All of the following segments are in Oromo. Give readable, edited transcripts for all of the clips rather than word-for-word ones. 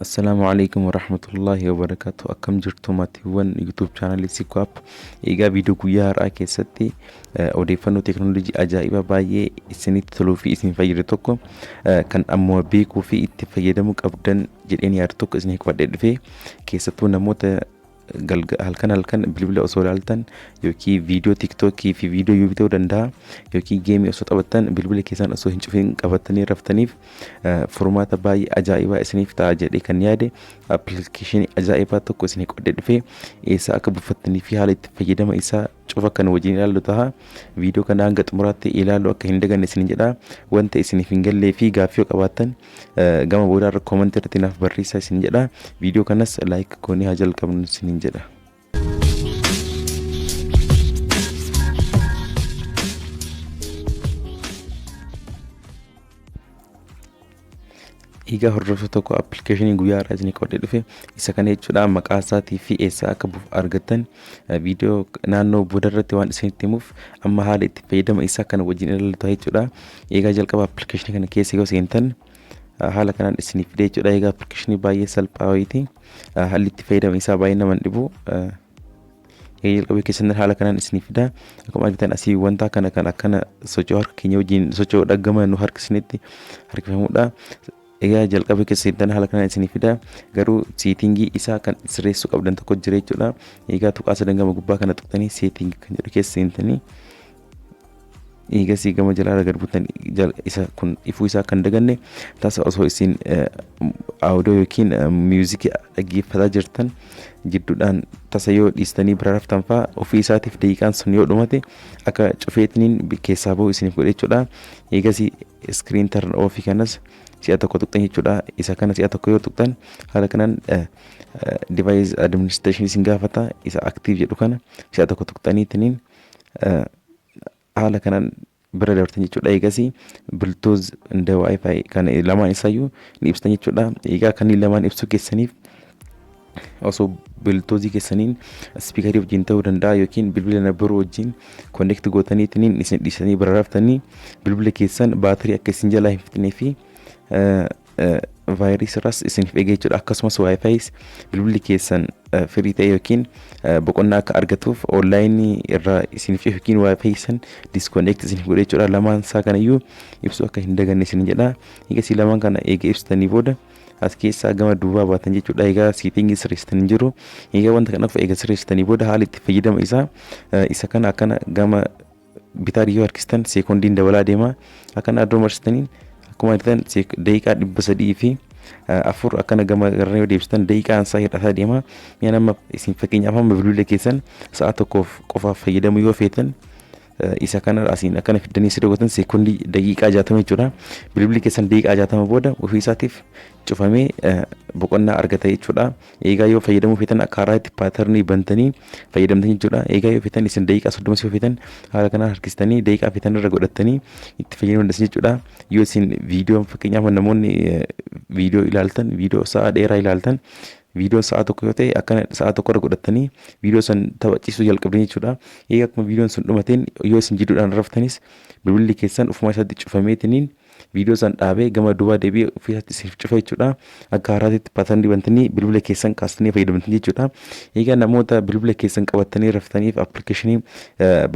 Assalaamu alaikum warahmatullaahi wabarakaatu. Akkam jirtu maatiiwwan YouTube chaanalii Sikwaap? Egaa viidiyoo guyyaa har'aa keessatti odeeffannoo teekinooloojii ajaa'ibaa baay'ee isinitti toluu fi isin fayyadu tokko, kan ammoo beekuu fi itti fayyadamuu qabdan jedheen yaadu tokko isinii qabadhee dhufe. Keessattuu namoota halkan halkan bilbila osoo ilaaltan yookiin viidiyoo TikTokii fi viidiyoo YouTube ta'uu danda'a, yookiin geemii osoo taphattan bilbila keessan osoo hin cufin qabattanii raftaniif, furmaata baay'ee ajaa'ibaa isiniif ta'a jedhee kan yaade appilikeeshinii ajaa'ibaa tokko isinii qodhee dhufe. Eessaa akka buufattanii fi haala itti fayyadama isaa cufa kan wajjin ilaallu ta'a. Viidiyoo kana hanga xumuraatti ilaaluu akka hin daganne isin jedha. Wanta isiniif hin gallee fi gaaffii yoo qabaattan gama boodaa irra koomantii irratti naaf barreessaa isin jedha. Viidiyoo kanas like goonee haa jalqabnu isiniin jedha. Egaa hordoftoota tokko, appilikeeshinii guyyaa har'aa isinii qabadhee dhufe isa kana jechuudha. Maqaa isaatii fi eessaa akka buuf argattan viidiyoo naannoo booda irratti waan isinitti himuuf, amma haala itti fayyadama isaa kana wajjin ilaallu jechuudha. Egaa jalqaba appilikeeshinii kana keessa yoo seentan haala kanaan isiniif fide jechuudha. Egaa appilikeeshinii baay'ee salphaa wayiiti. Haalli itti fayyadama isaa baay'ee nama hin dhibu. Egaa jalqabee keessan haala kanaan isiniif fida. Akkuma argitan asii wanta kana kan akkana socho'u harka keenya wajjin socho'u dhaggama nu harkisnetti harkifamudha. Egaa jalqabee keessa seentan haala kanaan isiniif fida. Garuu seetingii isaa kan sirreessuu qabdan tokko jira jechuudha. Egaa tuqaa sadan gama gubbaa kana tuqxanii setting kan jedhu keessa seentanii, eegasii gama jalaa gad butan. Isa kun ifuu isaa kan daganne, tasa osoo isin audio yookiin miuzikii dhaggeeffataa jirtan jidduudhaan tasa yoo dhiistanii bira raftan fa'aa, ofii isaatiif daqiiqaan sun yoo dhumate akka cufeetiniin keessaa bahu isiniif godhe jechuudha. Eegasii screen turn off kanas si'a tokko tuqxan jechuudha. Isa kana si'a tokko yoo tuqxan haala kanaan device administration isin gaafata. Isa active jedhu kana si'a tokko tuqxaniitiniin haala kanaan bira dabartan jechuudha. Eegasii Bluetooth and WiFi kan lamaan isaayyuu ni ibsitan jechuudha. Egaa kanneen lamaan ibsuu keessaniif osoo Bluetooth keessaniin spiikarii wajjin ta'uu danda'a yookiin bilbila na biroo wajjin connect gootaniitiin isin dhiisanii bira raftanii, bilbila keessan baatirii akka isin jalaa hin fixnee fi vaayirasii irraas isiniif eega jechuudha. Akkasumas WiFis bilbilli keessan firii ta'e yookiin boqonnaa akka argatuuf onlaayinii irraa isiniif yookiin WiFi san disconnect isiniif godhe jechuudha. Lamaan isaa kanayyuu ibsuu akka hin daganne isin jedha. Egaa lamaan kana eega ibsitanii booda as keessaa gama duubaa baatan jechuudha. Egaa siitingii sirreessitanii jiru. Egaa wanta kanaaf eega sirreessitanii booda haala itti fayyadama isaa isa kana akkana gama bitaa yoo harkistan seekondiin dabalaa deema. Akkana addoo marsitaniin akkuma argitan daqiiqaa 304, akkana gama garana yoo deebistan daqiiqaan isaa hir'ataa deema. Mi'a nama isin fakkeenyaaf amma bilbila keessan sa'a tokkoof qofaaf fayyadamu yoo feetan, isa kana asiin akkana fiddanii sirrii gootan seekondii daqiiqaa 60 jechuudha. Bilbilli keessan daqiiqaa 60 booda ofii isaatiif cufamee boqonnaa argata jechuudha. Egaa yoo fayyadamuu feetan akka haaraatti paatarnii bantanii fayyadamtan jechuudha. Egaa yoo feetan isin daqiiqaa 30 yoo feetan haala kanaan harkistanii daqiiqaa feetan irra godhattanii itti fayyadamuu dandeessan jechuudha. Yoo isin viidiyoo, fakkeenyaaf namoonni viidiyoo ilaaltan, viidiyoo sa'a dheeraa ilaaltan, viidiyoo sa'a tokko yoo ta'e akkana sa'a tokko irra godhattanii viidiyoo san taphachiisuu jalqabdan jechuudha. Egaa akkuma viidiyoon sun dhumateen yoo isin jidduudhaan raftanis bilbilli keessan ofuma isaatti cufameetiniin viidiyoo san dhaabee gama duubaa deebi'ee ofii isaatti isiniif cufa jechuudha. Akka haaraatti patarnii bantanii bilbila keessan kaastanii fayyadamtan jechuudha. Egaa namoota bilbila keessan qabattanii raftaniif appilikeeshinii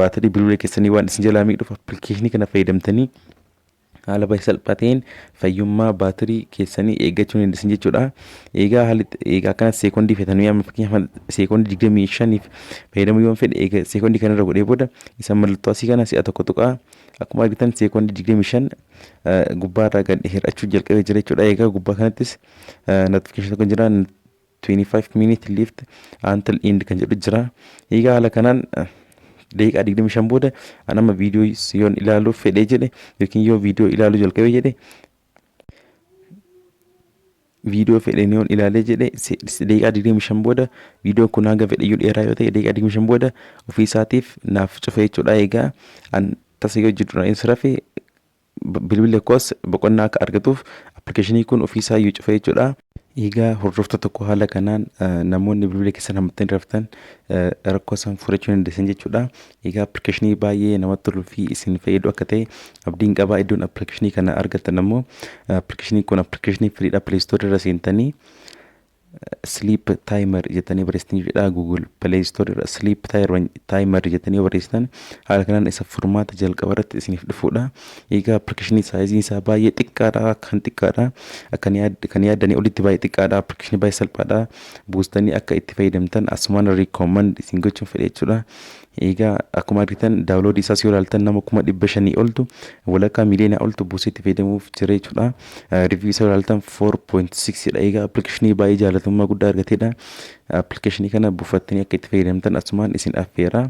baatirii bilbila keessanii waan isin jalaa miidhuuf, appilikeeshinii kana fayyadamtanii haala baay'ee salphaa ta'een fayyummaa baatirii keessanii eeggachuu ni dandeessan jechuudha. Egaa haalli egaa akkana seekondii feetanii, amma fakkeenyaaf seekondii 25f fayyadamuu yoon fedhe, egaa seekondii kanarra godhee booda isa mallattoo asii kana si'a tokko tuqaa. Akkuma argitan seekondii 25 gubbaarraa gad hir'achuu jalqabee jira jechuudha. Egaa gubbaa kanattis notification tokko jira, 25 minute left until end kan jedhu jira. Egaa haala kanaan daqiiqaa 25 booda an amma viidiyoo yoon ilaaluuf fedhee jedhe yookiin yoo viidiyoo ilaaluu jalqabee jedhe, viidiyoo fedheen yoon ilaalee jedhe, daqiiqaa 25 booda viidiyoon kun hanga fedhe iyyuu dheeraa yoo ta'e daqiiqaa 25 booda ofii isaatiif naaf cufe jechuudha. Egaa an tasa yoo jidduu inni rafe bilbilli koos boqonnaa akka argatuuf appilikeeshinii kun ofii isaa iyyuu cufe jechuudha. Egaa hordoftoota tokko, haala kanaan namoonni bilbila keessan hammatanii raftan rakkoo isaan furachuu dandeessan jechuudha. Egaa appilikeeshinii baay'ee namatti toluu fi isin fayyadu akka ta'e abdiin qaba. Iddoon appilikeeshinii kana argattan ammoo, appilikeeshiniin kun appilikeeshinii free dha. Play Store irra seentanii "sleep timer" jettanii barreessitanii jedha. Google Play Store irra "sleep timer" jettanii barreessitan, haala kanaan isa furmaata jalqaba irratti isiniif dhufuudha. Egaa appilikeeshinii size iin isaa baay'ee xiqqaadha, kan xiqqaadha. Kan yaaddanii olitti baay'ee xiqqaadha. Appilikeeshinii baay'ee salphaadha. Buustanii akka itti fayyadamtan asumaan recommend isin gochuun fedhe jechuudha. Egaa akkuma argitan download ii isaas yoo ilaaltan, nama 500,000 oltu, walakkaa miiliyoonaa oltu buusee itti fayyadamuuf jira jechuudha. Review isaa yoo ilaaltan 4.6 dha. Egaa appilikeeshinii baay'ee jaalatamummaa guddaa argateedha. Appilikeeshinii kana buufattanii akka itti fayyadamtan asumaan isin affeera.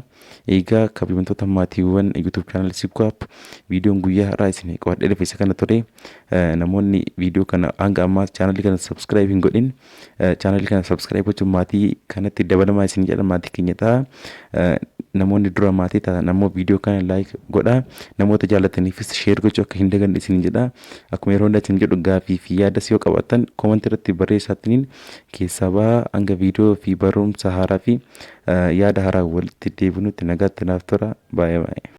Egaa kabajamtoota maatiiwwan YouTube channel Sikwaap, viidiyoon guyyaa har'aa isin qabadhee dhufe isa kana ture. Namoonni viidiyoo kana hanga ammaa channel ii kana subscribe hin godhin, channel ii kana subscribe gochuun maatii kanatti dabalamaa isin jedha, maatii keenya ta'a. Namoonni dura maatii ta'an ammoo viidiyoo kana like godhaa. Namoota jaallataniifis share gochuu akka hin daganne isin jedha. Akkuma yeroo hundaa isin jedhu, gaafii fi yaadas yoo qabaattan comment ii irratti barreessaatiin keessaa bahaa. Hanga viidiyoo fi barumsa haaraa fi yaada haaraa walitti deebinutti nagaatti naaf tura. Baay'ee baay'ee.